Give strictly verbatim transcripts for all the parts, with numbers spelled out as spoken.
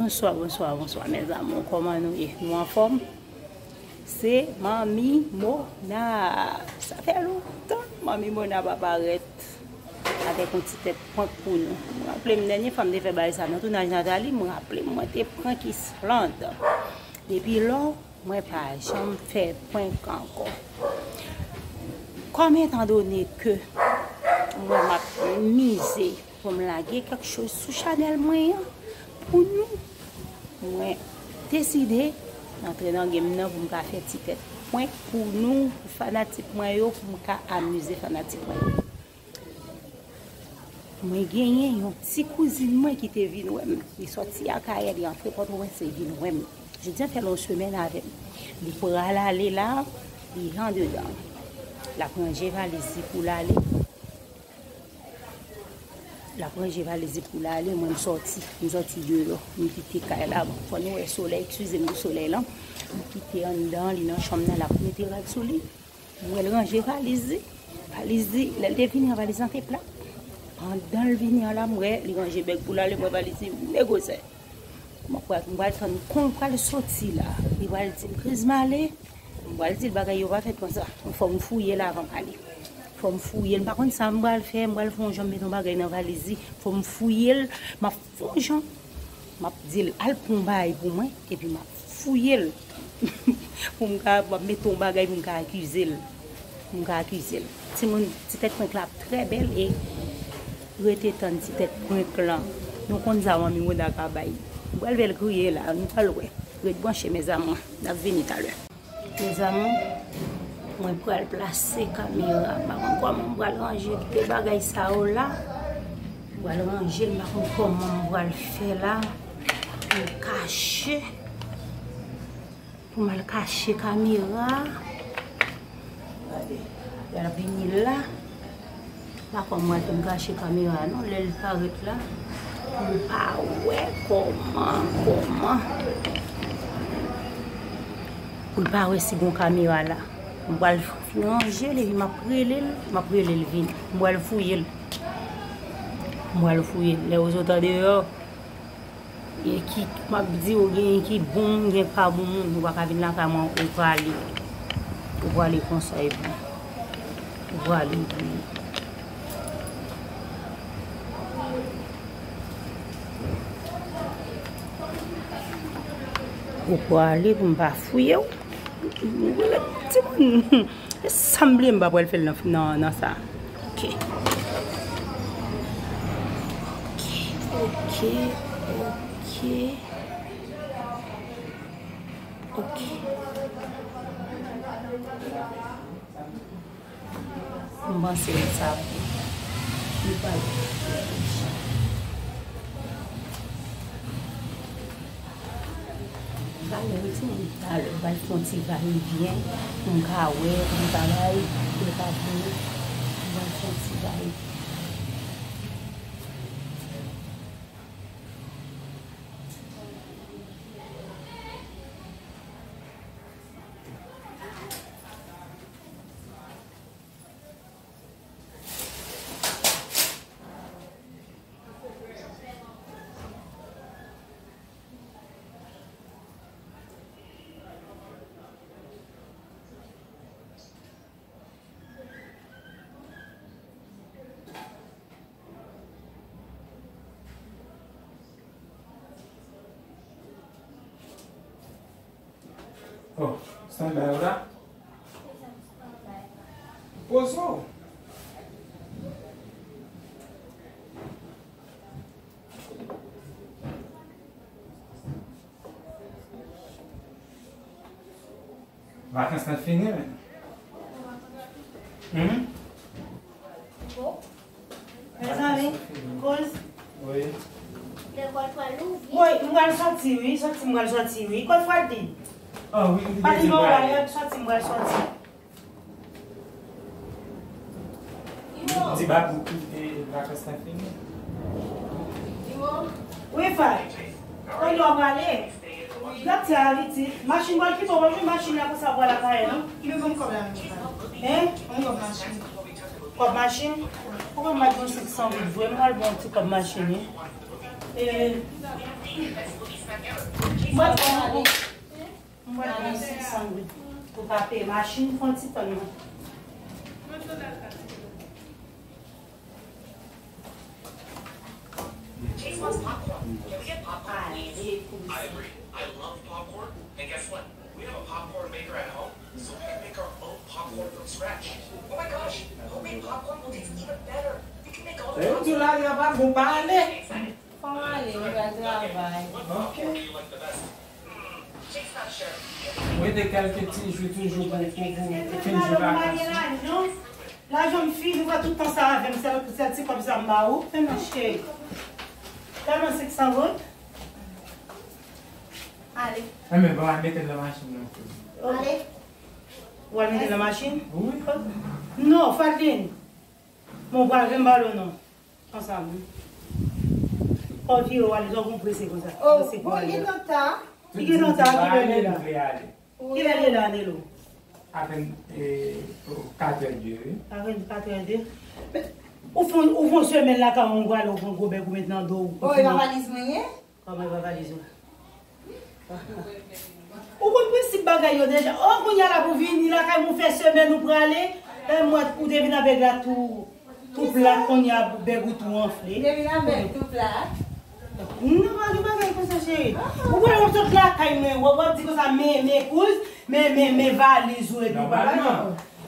Bonswa, bonswa, bonswa, mes amours. Kòman nou ye? Nou anfòm? Se Manmi Mona. Sa fè lontan Manmi Mona pa parèt avèk yon ti tèt prank pou nou. M raple m dènye fwa m te fè bagay sa nan tounaj Nathalie, m raple m mwen te prank Islande. Depi lò, mwen pa janm fè prank ankò. Kòm etandone ke mwen m ap mize pou m lage kèk choz sou chanèl mwen an pou nou, mwen deside antre nan game nan pou m ka fè ti tèt prank pou nou, pou fanatik mwen yo, pou m ka amize fanatik mwen yo. Mwen genyen yon ti kouzin mwen ki te vin wè m. Li sòti Akayè, li antre Pòtoprens, li vin wè m. Jodi a fè l yon semèn avè m. Li pral ale la, li andedan. L ap ranje valiz li pou l ale. L ap ranje valiz li pou l ale, mwen m sòti. M sòti deyò. M kite kay la. Bon, fò nou wè solèy, eskize m pou solèy lan. M kite anndan, li nan chanm nan, l ap mete rad sou li. M wè l ranje valiz li. Valiz li, lè l te vini an, valiz lan te plat. Pandan l vini an la, m wè li ranje bèg pou l ale, m wè valiz li negosè. M pral, m pral tann kon l pral soti la. Li pral di m, "Chrismale." M pral di l, "Bagay yo pa fèt konsa. Fò m fouye l avan m ale. Fò m fouye l. M pa konn sa m pral fè, m pral fè yon jan m mete yon bagay nan valiz li. Fò m fouye l, m ap fè yon jan." M ap di l, "Al pran yon bagay pou mwen," epi m ap fouye l. Pou m ka, m ap mete yon bagay pou m ka akize l. Pou m ka akize l. Timoun, ti tèt prank la ap trè bèl e rete tann ti tèt prank lan. Nou konn sa Manmi Mona ka bay. M pral fè l kriye la, nou pral wè. Ret branche, mes amours. N ap vini talè. Mezanmi, mwen pral plase kamera. M pa konn kòman m pral ranje tout bagay sa yo la. M pral ranje l, m pa konn kòman m pral fè la. Pou m kache. Pou m al kache kamera. Gade, y ap vini la. Pa kòman mwen te m kache kamera non, lè l parèt la, pou l pa wè kòman, kòman. Pou l pa wè si gon kamera la. M pral fin ranje l epi m ap rele l, m ap rele l vini. M pral fouye l. M pral fouye l. Lè yo sot andeyò, e ki, m ap di w, gen ki bon moun, gen pa bon moun. Ou pa ka vin lakay mwen, ou prale. Ou prale konsa epi. Ou prale epi. Ou prale pou m pa fouye w. Timoun. E sanble m pa pral fè l nan, nan, nan sa. Ok. Ok, ok, ok. Ok. M panse l sa pou li pral. Talè, wi, timoun, talè, m pral fè yon ti vayevyen pou m ka wè, pou m ka bay, pou l ka vini. M pral fè yon ti vayevyen. Oh, standby ou la? Poze w. Vakans lan fini, men. Hmm? Mezanmi, kouz. Wi. Lekòl pral louvri. Wi, m pral sòti, wi. Sòti, m pral sòti, wi. Kot Freddy? Oh, wi, wi, Freddy, m pral sòti, m pral sòti. Di Babou ki, e, vakans lan fini. Wi, Fred. Kote w prale? Gad sa, Haiti. Machin pral kite w, pa jwenn machin la konsa pral Akayè, non? Men ban m kòb la menm, Fred. Hein? Ban m kòb machin. Kòb machin? Ou konn m ap gen yon senk san goud vre, m pral ba w yon ti kòb machin, wi. E, mwen pran yon, mwen pran yon six hundred pou ka peye machin, fè yon ti tann non. Chase wants popcorn. Can we get popcorn, please? I agree. I love popcorn. And guess what? We have a popcorn maker at home, so we can make our own popcorn from scratch. Oh my gosh, homemade popcorn will taste even better. We can make all the popcorn. Yo di la, yo pa bon, pa ale. Fò m ale, m pral travay. Ok. Rete kèlke ti jou toujou pou, pou, pou, pou fin jou vakans. Lajan m fini, ou wè tout tan sa avè m, sèl, sèl ti kòb sa m ba ou, men non cheri. Tèlman six cents goud. Ale. Enben, bon, al mete l nan machin nan. Ale. Ou al mete l nan machin? Wi. Non, Fadline. Bon, ou pral vin ba l ou non. Konsa, wi. Kò vire w ale, lè w gon prese konsa. Oh, prese pou bon, ale. Li gentan ta. Li gentan ta, kilè l ye la? Kilè l ye la, Nelo? Apèn, e, katè de, wi. Apèn katè de. Men, ou fè, ou fè yon semèn lakay ou, ou prale, ou pran gwo bèg ou met nan do w. Oh, e pa valiz mwen ye? Kòman e pa valiz ou? Ou konn prensip bagay yo deja. Oh, kounye a la pou vini lakay mwen fè semèn ou prale. E mwen ou te vin avèk la tou, tou plat kounye a bèg ou tou anfle. Te vin avèk tou plat. Non, pa gen bagay konsa, cheri. Ou wè, w ap sot lakay mwen, w ap, w ap di konsa, men, men kouz, men, men, men valiz ou epi bagay.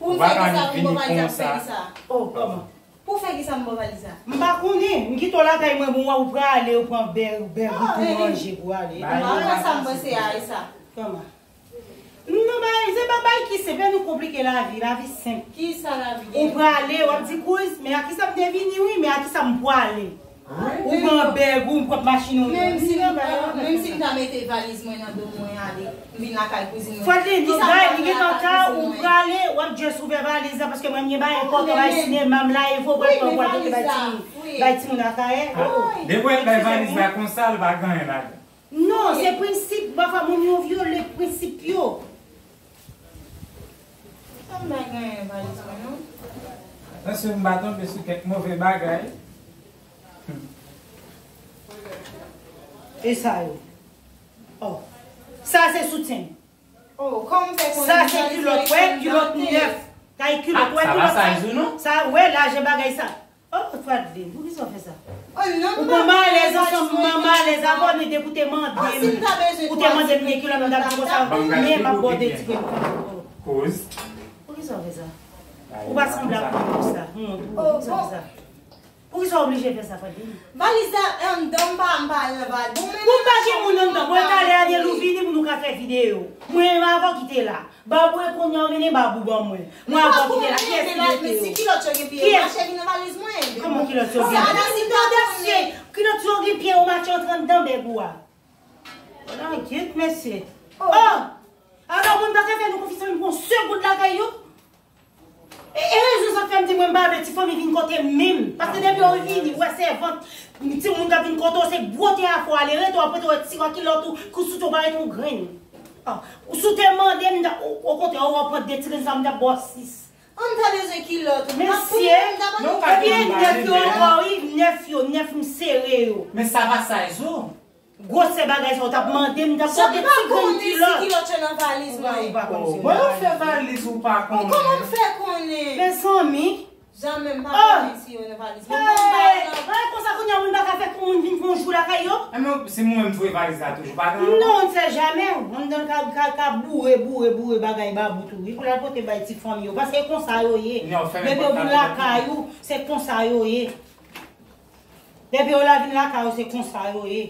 Ou fè ki sa, ou pa valiz ap fè ki sa. Oh, kòman? Pou fè kisa m ba w valiz la? M pa konnen. M kite w lakay mwen, bon, ou prale, ou pran bèg, bèg ou pou manje pou ale. M pa wè sa m panse a e sa. Kòman? Non, bay, se pa bay ki senp, nou konplike lavi, lavi senp. Kisa lavi gen? Ou prale, w ap di kouz, men a kisa m te vini, wi, men a kisa m prale. Ou pran bèg ou, ou pran machin ou. Menm si m ta mete valiz mwen nan do mwen ale. M vin lakay kouzin mwen. Fò te di, bay, li gentan ta, ou prale, w ap just ouvè valiz la, paske mwen, m gen bagay enpòtan, bay sinema, m la, e fò, pral pran, pral pote bay timoun, bay timoun Akayè. Depi w bay valiz la konsa, l pa gen anyen ladan. Non, se prensip, pafwa moun yo vyole prensip yo. Sa m bay gen anyen valiz mwen, non? Atansyon, m pa tonbe sou kèk move bagay. E sa yo? Oh. Sa se soutyen. Oh, kòman fè konnen? Sa se kilòt, wè, kilòt nèf. Kay kilòt, wè, kilòt sa. Sa, wè, lajè bagay sa. Oh, Fadline, poukisa w fè sa? Ou pran malèz ansanm, m pran malèz avè w, men depi w te mande m, ou te mande m de kilòt, m t ap di konsa, men m ap ba w de ti grenn. Poukisa w fè sa? Ou pa sanble ak moun konsa. Poukisa w fè sa? Poukisa w oblije fè sa, Fadline? Valiz la anndan, m pa, m pa al nan valiz. Bon, men pou m pa gen moun anndan, mwen talè a Nelou vini pou nou ka fè videyo. Mwen menm avè w ki te la. Babou e kounye a w mennen babou ban mwen. Mwen avè w ki te la, kiyès ki mete yo? Si kilòt yo gen pye yo mache vin nan valiz mwen. Kòman kilòt yo gen pye? Kilòt yo gen pye yo mache antre anndan bèg ou a. Wala, gyet mesye. Oh! Alò, moun pa ka fè nou konfyans menm pou yon sèl goud lakay yo? E, e rezon sa k fè m di mwen m pa vle ti fanmi vin kote m menm. Paske depi yo vini, ou wè sèvant, timoun k ap vin kote w, se bwote afè w ale, rete w ap rete w wè ti kilòt ou, kou sou tè w pa rete yon grenn. Ah, ou si w te mande m, m t ap, o, okontrè, ou ap pran de ti grenn sa, m t ap ba w sis. An ta bezwen kilòt ou. Mesye, epi e nèf yo ankò, wi, nèf yo, nèf m sere yo. Men sa pa size ou. Gwosè bagay sa, ou t ap mande m, m t ap pote ti grenn kilòt. Jan m pa konnen si kilòt yo nan valiz mwen. Ou pa konn si yo nan valiz. Mwen ou fè valiz ou pa konnen. Kòman m fè konnen? Mezanmi. Janm menm pa konnen si yo nan valiz mwen. Mwen pa nan. Bagay konsa kounye a moun pa ka fè pou moun vin fè yon jou lakay yo. Enben, si mwen menm m voye valiz la toujou, pa gen anyen. Non, on ne sait jamais. Moun nan ka, ka, ka boure, boure, boure bagay babou tou. Wi, pou l al pote bay ti fanmi yo. Paske konsa yo ye. Depi yo vin lakay ou, se konsa yo ye. Depi yo la vin lakay ou, se konsa yo ye.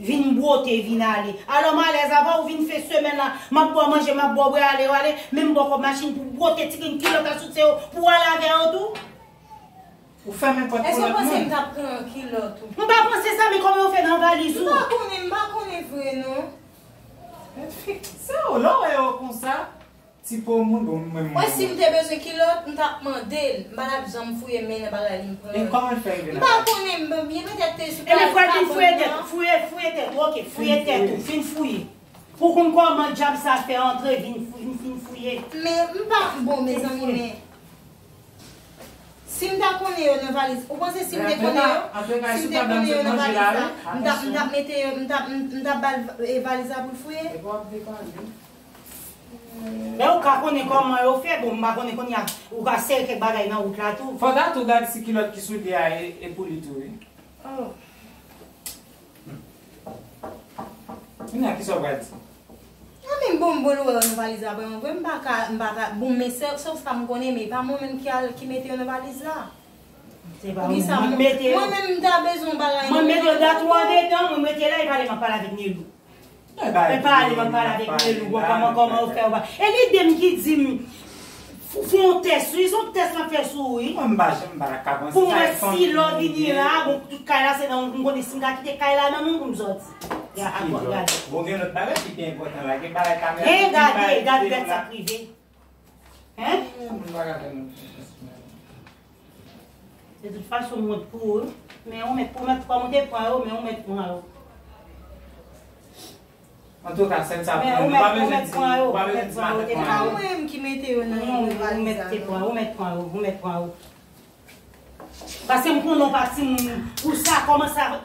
Vin bwote, vin ale. Alò, m alèz avè w, vin fè semèn la. M ap ba w manje, m ap ba w bwè, ale w ale. Men m ba w kòb machin pou bwote ti grenn kilòt asou tè w, pou w ale avè yo tou. Ou fèmen pòt pou lòt moun. Èske w panse m t ap pran kilòt ou? M pa panse sa, men kòman yo fè nan valiz ou? M pa konnen, m pa konnen vre, non. Mèt fi, sa w, lè w wè yo konsa. Ti po moun, bon, mwen, mwen. Mwen, si m te bezwen kilòt, m t ap mande l. M pa t ap janm fouye men nan bagay li m pran. E kòman l fè rive la? M pa konnen, m byen petèt te sou kay. Ebyen, fouye tèt, fouye, fouye tèt, ok, fouye tèt ou, fin fouye. Pou konn kòman dyab sa fè antre, vin, vin, fin fouye. Men, m pa, bon, mezanmi, men. Si m ta konnen yo nan valiz, ou panse si m te konnen yo, si m te konnen yo nan valiz la, m t ap, m t ap mete yo, m t ap, m t ap ba l, e, valiz la pou l fouye? Men ou ka konnen kòman yo fè, bon, m pa konnen kounye a, ou ka sere kèk bagay nan wout la tou. Fò w ta tou gad si kilòt ki sou li a e, e pou li tou, wi. Oh. Kounye a, kisa w pral di? Anben, bon, bon, ou wè yo nan valiz la, bon, vre, m pa ka, m pa ka, bon, men sèl, sèl sa m konnen, men pa mwen menm ki al, ki mete yo nan valiz la. Se pa mwen, mwen mete yo. Mwen menm, m ta bezwen yon bagay. Mwen mete yo dat ou andedan, mwen mete la, e pale, m ap pale avèk Nelou. E pale, m ap pale avèk Nelou, bon, kòman, kòman yo fè yo ba. E li menm ki di m, fè yon tès, wi, se yon tès m ap fè sou ou, wi. Mwen, m pa janm, m pa ka panse pou m wè si lè w vini la, bon, tout kay la, se nan, m konnen si m ka kite kay la nan men w pou m sòti. Gade, gade. Bon, gen lòt bagay ki pi enpòtan la. Gen bagay kamera. Gen, gade, gade bèt sa prive. Hein? De tout fason, m wont pou ou. Men ou mèt, ou mèt, kòm ou te pran yo, men ou mèt pran yo. Antouka, sèl sa pou mwen, nou pa bezwen di, nou pa bezwen di matant mwen. Ou mèt pran yo, ou mèt pran yo. Ou mèt pran yo, ou mèt pran yo. Paske m konnen w pa timoun pou sa, kòman sa.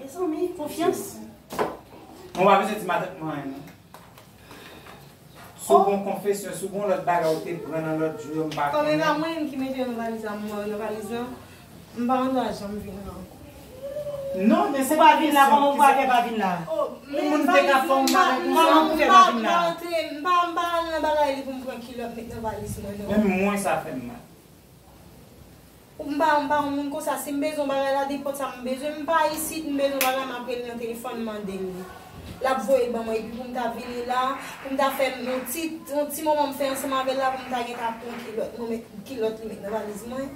Mezanmi, konfyans. Mwen pa bezwen di matant mwen anyen, non. Si w gon konfesyon, si w gon lòt bagay ou te pran nan lòt jou yo, m pa konnen. Kòm e pa mwen menm ki mete yo nan valiz la, m wè yo nan valiz la, m pa gen dwa janm vin la ankò. Non, men se pa vin la, kòman ou pa fè pa vin la? Oh, men moun te ka fè yon bagay konsa. Kòman pou fè pa vin la? M pa, m pa al nan bagay li pou m pran kilòt met nan valiz mwen, non. Menm mwen, sa fè m mal. M pa, m pa yon moun konsa. Si m bezwen bagay la, nenpòt sa m bezwen, m pa isit, m bezwen bagay, m ap rele nan telefòn, m mande l li. L ap voye l ban mwen, epi pou m ta vini la, pou m ta fè yon ti, yon ti moman m fè ansanm avè l la, pou m ta gentan ap pran kilòt, mwen met kilòt li met nan valiz mwen.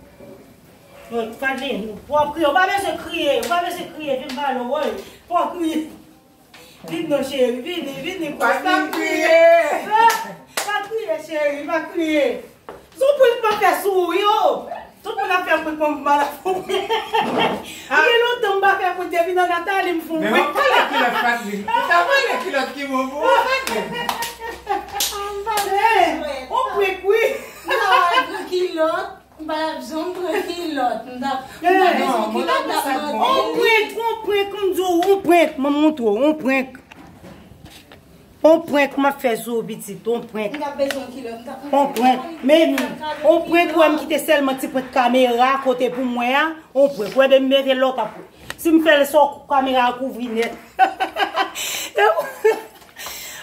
Bon, Fadlin, fò w kriye, ou pa bezwen kriye, ou pa bezwen kriye, vin pale, woy, fò w kriye. Vin non cheri, vini, vini, pa kriye. Ah, pa kriye cheri, pa kriye. Se yon prank m ap fè sou ou wi, oh. Tout moun ap fè prank, mwen m pa la fè prank. Gen lontan m pa fè prank, depi nan Nathalie m fè yon prank. Men w ap pale kilòt Fadlin. Ou ta pale kilòt ki bon pou ou Fadlin. Hey, yon prank wi. M pa pale kilòt. M pa t ap janm pran kilòt. M t ap, m t ap bezwen kilòt, m t ap mande l. On prank, on prank, m di w, on prank. Mwen montre w, on prank. On prank m ap fè sou ou, pitit, on prank. M t ap bezwen kilòt, m t ap. On prank. Men, on prank, wè m kite sèlman ti prank kamera kote pou mwen a, on prank. Wè, men m mete lòt apre. Si m fè l sou kamera a kouvri nèt.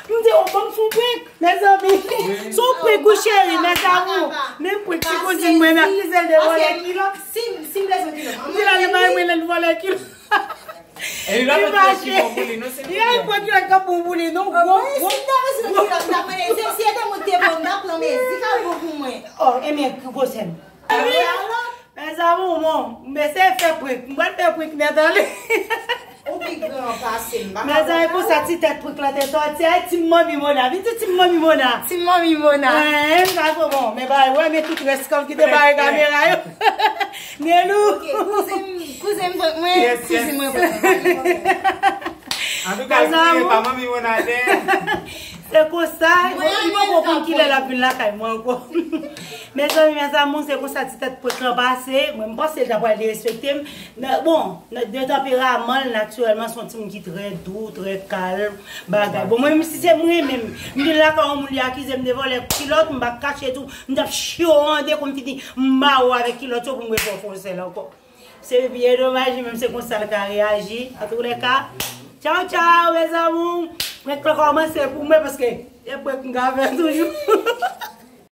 M di, oh, ban m fè yon prank, mezanmi. Se yon prank wi cheri, mes amours. Men prank ti kouzin mwen nan. Li vòlè kilòt. Si m bezwen kilòt. M di la, li bay mwen lè l vòlè kilòt. Li fache. Li al pran kilòt k ap bon pou li, non. Gwo, gwo, gwo. Oh, enben, gwo sè m. Mes amours, bon, m eseye fè prank. M pral fè prank nèt ale. Ou pi gran pase m, pa ka konn. Mezanmi, konsa ti tèt prank la te sòti. Ay, Team Manmi Mona. Vin di Team Manmi Mona. Team Manmi Mona. Wen, sa twò bon. Men bagay, wè, men tout rès kòb ki te bare kamera yo. Nelou. Ok, kouzen m, kouzen m prank mwen, kouzen mwen prank mwen. Antouka, kriye pa Manmi Mona atè. Se konsa, li poko konn kilè l ap vin lakay mwen ankò. Mezanmi, mes amours, se konsa ti tèt prank lan pase. Mwen, m panse l ta pral derespekte m. Nan, bon, nan, de tanperaman l, natirèlman, se yon timoun ki trè dou, trè kalm, bagay. Bon, mwen menm, si se mwen menm, m vin lakay yon moun, li akize m de vòlè kilòt, m pa kache tou, m t ap chiyo an de kou, m fini, m ba ou avèk kilòt yo pou m repran fè yon sèl ankò. Se byen domaj, li menm se konsa l ka reyaji. Antoulèka, tchaw, tchaw, mes amours. Prank lan kòmanse pou mwen, paske e prank m ka fè toujou.